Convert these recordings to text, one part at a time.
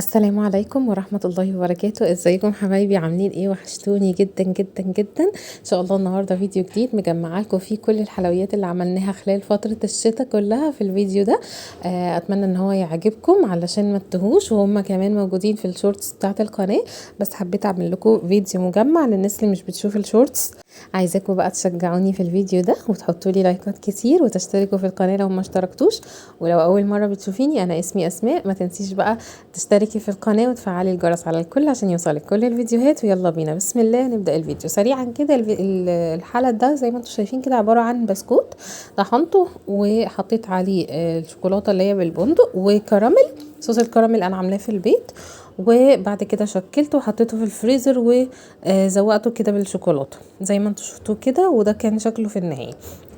السلام عليكم ورحمة الله وبركاته. ازيكم حبايبي؟ عاملين ايه؟ وحشتوني جدا جدا جدا. ان شاء الله النهارده فيديو جديد مجمعه لكم فيه كل الحلويات اللي عملناها خلال فترة الشتاء كلها في الفيديو ده. اتمنى ان هو يعجبكم علشان ما تتوهوش، وهم كمان موجودين في ال shorts بتاعه القناة، بس حبيت اعمل لكم فيديو مجمع للناس اللي مش بتشوف ال shorts. عايزاكم بقى تشجعوني في الفيديو ده وتحطوا لي لايكات كتير وتشتركوا في القناة لو ما اشتركتوش، ولو اول مرة بتشوفيني انا اسمي اسماء، ما تنسيش بقى تشتركي في القناة وتفعلي الجرس على الكل عشان يوصلك كل الفيديوهات. ويلا بينا بسم الله نبدأ الفيديو سريعا كده. الحلة ده زي ما انتم شايفين كده عبارة عن بسكوت طحنته وحطيت عليه الشوكولاتة اللي هي بالبندق وكراميل، صوص الكراميل انا عاملاه في البيت، وبعد كده شكلته وحطيته في الفريزر وزوقته كده بالشوكولاته زي ما انتم شفتوه كده، وده كان شكله في النهاية.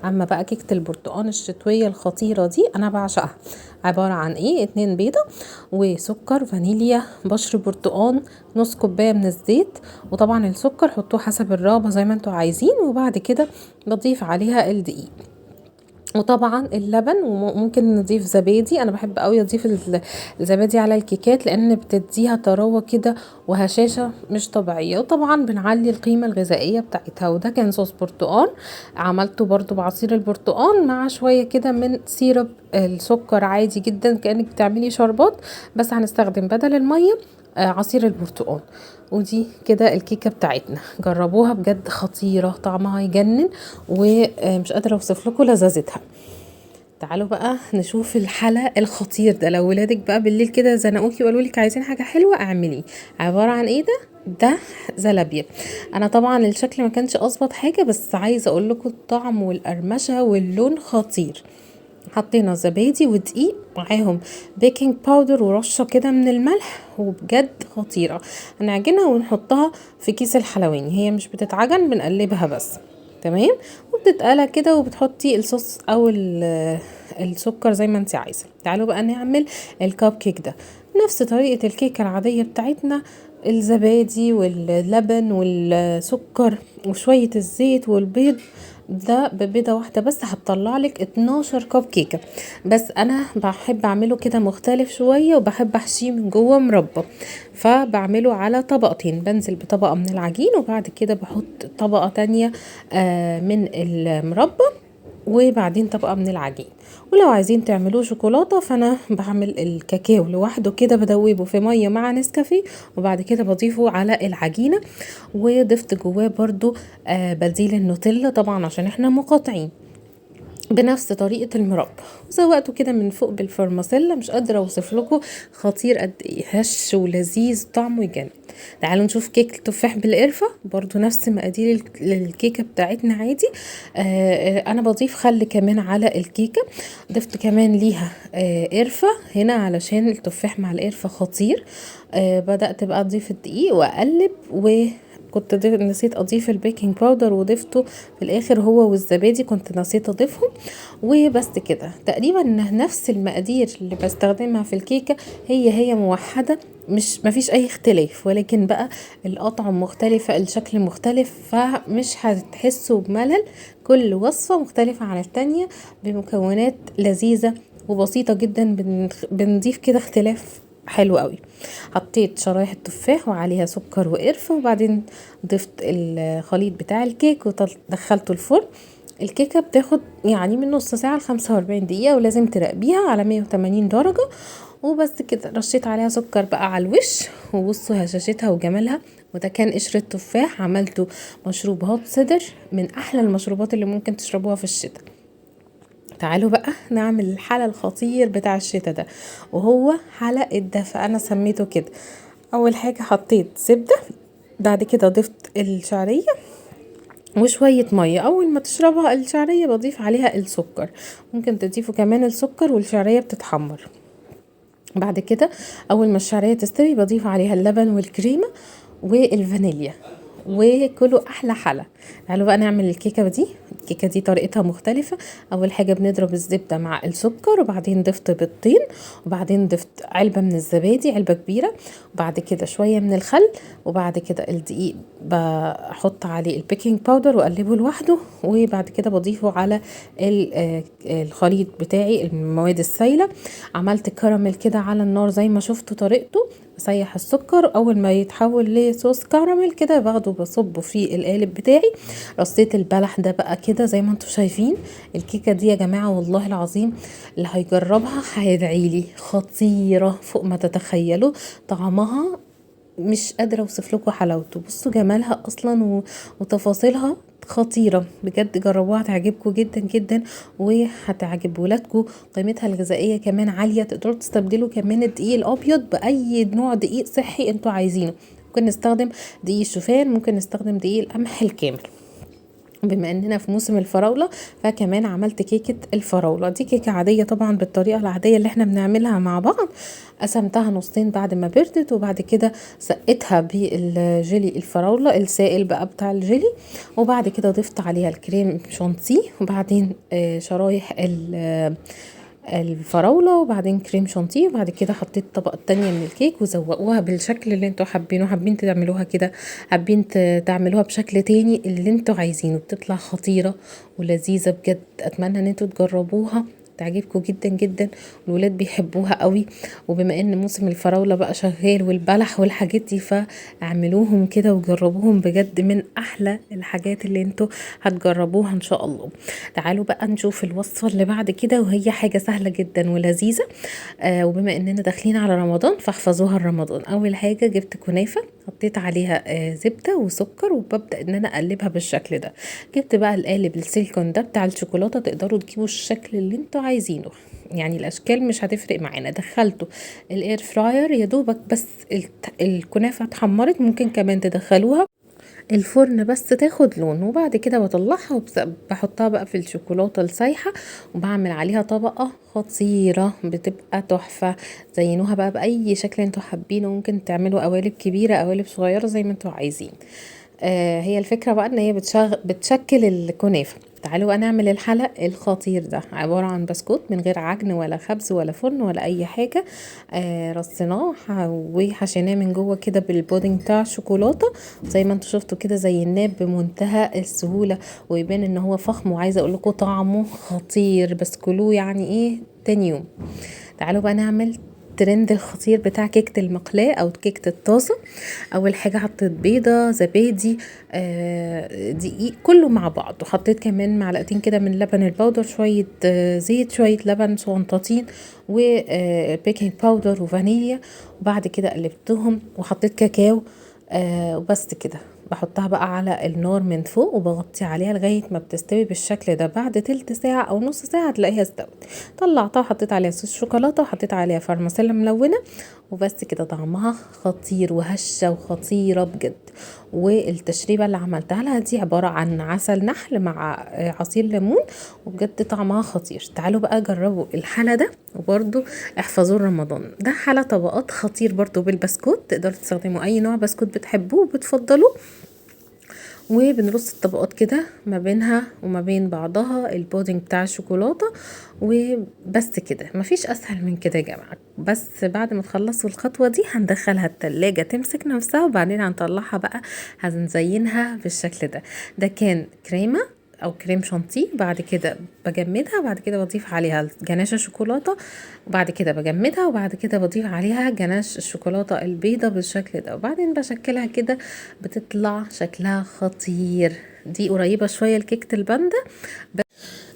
اما بقى كيكة البرتقال الشتوية الخطيرة دي انا بعشقها، عبارة عن ايه؟ 2 بيضة وسكر فانيليا بشر برتقال، نص كوباية من الزيت، وطبعا السكر حطوه حسب الرغبة زي ما انتم عايزين، وبعد كده بضيف عليها الدقيق وطبعا اللبن، وممكن نضيف زبادي. انا بحب قوي اضيف الزبادي على الكيكات لان بتديها طراوه كده وهشاشه مش طبيعية، وطبعا بنعلي القيمة الغذائية بتاعتها. وده كان صوص برتقال عملته برضو بعصير البرتقال مع شوية كده من syrup السكر، عادي جدا كانك بتعملي شربات، بس هنستخدم بدل المية عصير البرتقال. ودي كده الكيكه بتاعتنا، جربوها بجد خطيرة، طعمها يجنن ومش قادرة اوصف لكم لذاذتها. تعالوا بقى نشوف الحلا الخطير ده. لو ولادك بقى بالليل كده زنقوكي وقالوا لك عايزين حاجة حلوة اعمليه. عبارة عن ايه ده؟ ده زلابيه. انا طبعا الشكل ما كانش اظبط حاجة، بس عايزه اقول لكم الطعم والقرمشه واللون خطير. حطينا زبادي ودقيق معاهم baking powder ورشه كده من الملح، وبجد خطيرة. هنعجنها ونحطها في كيس الحلواني، هي مش بتتعجن بنقلبها بس، تمام؟ وبتتقلى كده، وبتحطي الصوص او السكر زي ما انت عايزه. تعالوا بقى نعمل الكب كيك ده نفس طريقه الكيكه العادية بتاعتنا، الزبادي واللبن والسكر وشوية الزيت والبيض. ده ببيضه واحدة بس هتطلع لك 12 كب كيكة. بس انا بحب اعمله كده مختلف شوية، وبحب احشيه من جوه مربى، فبعمله على طبقتين، بنزل بطبقه من العجين وبعد كده بحط طبقه تانية من المربى وبعدين طبقه من العجين. ولو عايزين تعملوه شوكولاتة فانا بعمل الكاكاو لوحده كده، بدوبه في مية مع نسكافيه وبعد كده بضيفه على العجينة. وضفت جواه برضو بديل النوتيلا طبعا عشان احنا مقاطعين، بنفس طريقه المربى. وزوقته كده من فوق بالفرماسيلا، مش قادرة اوصف لكم خطير قد ايه، هش ولذيذ طعمه يجنن. تعالوا نشوف كيك التفاح بالقرفه، برضو نفس مقادير الكيكه بتاعتنا عادي. انا بضيف خل كمان على الكيكه، ضفت كمان ليها قرفه هنا علشان التفاح مع القرفه خطير. بدات بقى اضيف الدقيق واقلب، و كنت نسيت اضيف ال baking powder وضفته في الاخر هو والزبادي، كنت نسيت اضيفهم. وبس كده تقريبا نفس المقادير اللي بستخدمها في الكيكه، هي موحدة، مش مفيش اي اختلاف، ولكن بقى الاطعم مختلفة، الشكل مختلف، فمش هتحسوا بملل. كل وصفه مختلفة عن التانية بمكونات لذيذة وبسيطة جدا، بنضيف كده اختلاف حلو قوي. حطيت شرايح التفاح وعليها سكر وقرفه، وبعدين ضفت الخليط بتاع الكيك ودخلته الفرن. الكيكه بتاخد يعني من نص ساعة ل 45 دقيقة، ولازم تراقبيها على 180 درجه. وبس كده رشيت عليها سكر بقى على الوش، وبصوا هشاشتها وجمالها. وده كان قشر التفاح، عملته مشروب هوت سيدر، من احلى المشروبات اللي ممكن تشربوها في الشتاء. تعالوا بقى نعمل الحلا الخطير بتاع الشتاء ده، وهو حلا الدفا، انا سميته كده. اول حاجة حطيت زبدة، بعد كده ضفت الشعرية وشوية مية. اول ما تشربها الشعرية بضيف عليها السكر، ممكن تضيفوا كمان السكر والشعريه بتتحمر. بعد كده اول ما الشعرية تستوي بضيف عليها اللبن والكريمه والفانيليا، وكلوا احلى حلا. تعالوا بقى نعمل الكيكه دي. الكيكه دي طريقتها مختلفة. اول حاجة بنضرب الزبدة مع السكر، وبعدين ضفت بيضتين، وبعدين ضفت علبة من الزبادي، علبة كبيرة، وبعد كده شوية من الخل، وبعد كده الدقيق بحط عليه ال baking powder واقلبه لوحده، وبعد كده بضيفه على الخليط بتاعي المواد السايله. عملت كراميل كده على النار زي ما شفتوا طريقته، بسيح السكر اول ما يتحول لصوص كراميل كده باخده بصبه في القالب بتاعي. رصيت البلح ده بقى كده زي ما انتم شايفين. الكيكه دي يا جماعة والله العظيم اللي هيجربها هيدعيلي، خطيرة فوق ما تتخيلوا، طعمها مش قادرة اوصف لكم حلاوته. بصوا جمالها اصلا وتفاصيلها خطيرة بجد، جربوها هتعجبكم جدا جدا وهتعجب ولادكم. قيمتها الغذائية كمان عالية، تقدروا تستبدلوا كمان الدقيق الابيض باي نوع دقيق صحي انتوا عايزينه. ممكن نستخدم دقيق الشوفان، ممكن نستخدم دقيق القمح الكامل. بما اننا في موسم الفراولة فكمان عملت كيكة الفراولة. دي كيكة عادية طبعا بالطريقة العادية اللي احنا بنعملها مع بعض. قسمتها نصين بعد ما بردت، وبعد كده سقيتها بالجيلي الفراولة السائل بقى بتاع الجيلي، وبعد كده ضفت عليها الكريم شانتيه، وبعدين شرايح الفراولة، وبعدين كريم شانتيه، وبعد كده حطيت الطبقة التانية من الكيك. وزوقوها بالشكل اللي انتوا حابينه، حابين تعملوها كده، حابين تعملوها بشكل تاني، اللي انتوا عايزينه. بتطلع خطيرة ولذيذة بجد، اتمنى ان انتوا تجربوها، تعجبكم جدا جدا، الولاد بيحبوها قوي. وبما ان موسم الفراولة بقى شغال والبلح والحاجات دي، فاعملوهم كده وجربوهم بجد، من احلى الحاجات اللي انتوا هتجربوها ان شاء الله. تعالوا بقى نشوف الوصفة اللي بعد كده، وهي حاجة سهلة جدا ولذيذة. وبما اننا داخلين على رمضان فاحفظوها لرمضان. اول حاجة جبت كنافة، حطيت عليها زبدة وسكر، وببدأ ان انا اقلبها بالشكل ده. جبت بقى القالب السيليكون ده بتاع الشوكولاتة، تقدروا تجيبوا الشكل اللي انتوا عايزينه، يعني الاشكال مش هتفرق معانا. دخلته ال air fryer يا دوبك بس الكنافة اتحمرت، ممكن كمان تدخلوها الفرن بس تاخد لون، وبعد كده بطلعها وبحطها بقى في الشوكولاتة السايحة، وبعمل عليها طبقة خطيرة بتبقى تحفة. زينوها بقى بأي شكل انتوا حابينه، ممكن تعملوا قوالب كبيرة قوالب صغيرة زي ما انتوا عايزين. هي الفكرة بقى ان هي بتشكل الكنافة. تعالوا بقى نعمل الحلق الخطير ده، عبارة عن بسكوت من غير عجن ولا خبز ولا فرن ولا اي حاجة. رصيناه وحشيناه من جوه كده بالبودنج بتاع الشوكولاتة زي ما انتوا شفتوا كده، زيناه بمنتهى السهولة، ويبان ان هو فخم. وعايزة اقول لكم طعمه خطير، بس كلوه يعني ايه تاني يوم. تعالوا بقى نعمل الترند الخطير بتاع كيكة المقلاة او كيكة الطاسة. اول حاجة حطيت بيضة، زبادي، دقيق، كله مع بعض، وحطيت كمان معلقتين كده من لبن البودر، شوية زيت، شوية لبن صغنطاطين، و baking powder وفانيليا. وبعد كده قلبتهم وحطيت كاكاو، وبس كده. بحطها بقى على النار من فوق وبغطي عليها لغاية ما بتستوي بالشكل ده. بعد تلت ساعة او نص ساعة تلاقيها استوت. طلعتها وحطيت عليها صوص شوكولاتة، وحطيت عليها فرماسيلا ملونة، وبس كده. طعمها خطير وهشة وخطيرة بجد. والتشريبة اللي عملتها لها دي عبارة عن عسل نحل مع عصير ليمون، وبجد طعمها خطير. تعالوا بقى جربوا الحلا ده، وبرده احفظوه رمضان. ده حلا طبقات خطير برده بالبسكوت، تقدروا تستخدموا اي نوع بسكوت بتحبوه وبتفضلوه. وبنرص الطبقات كده ما بينها وما بين بعضها البودنج بتاع الشوكولاتة، وبس كده. مفيش اسهل من كده يا جماعة. بس بعد ما تخلصوا الخطوة دي هندخلها التلاجة تمسك نفسها، وبعدين هنطلعها بقى هنزينها بالشكل ده. ده كان كريمة او كريم شانتيه، بعد كده بجمدها، وبعد كده بضيف عليها جناش شوكولاتة، وبعد كده بجمدها، وبعد كده بضيف عليها جناش الشوكولاتة البيضة بالشكل ده، وبعدين بشكلها كده بتطلع شكلها خطير. دي قريبه شوية لكيكه الباندا،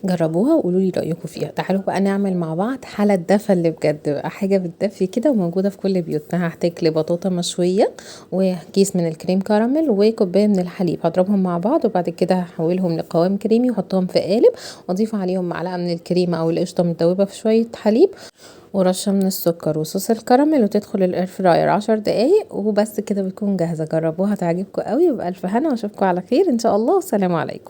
جربوها وقولوا لي رايكم فيها. تعالوا بقى نعمل مع بعض حلة الدفا اللي بجد بقى حاجة بتدفي كده وموجودة في كل بيوتنا. هحتاج لبطاطا مشوية وكيس من الكريم كراميل وكوبايه من الحليب، هضربهم مع بعض، وبعد كده هحولهم لقوام كريمي واحطهم في قالب، واضيف عليهم معلقه من الكريمة او القشطه متدوبه في شوية حليب، ورشه من السكر وصوص الكراميل، وتدخل ال air fryer 10 دقايق، وبس كده بتكون جاهزة. جربوها تعجبكم قوي، وبألف هنا، واشوفكم على خير ان شاء الله، والسلام عليكم.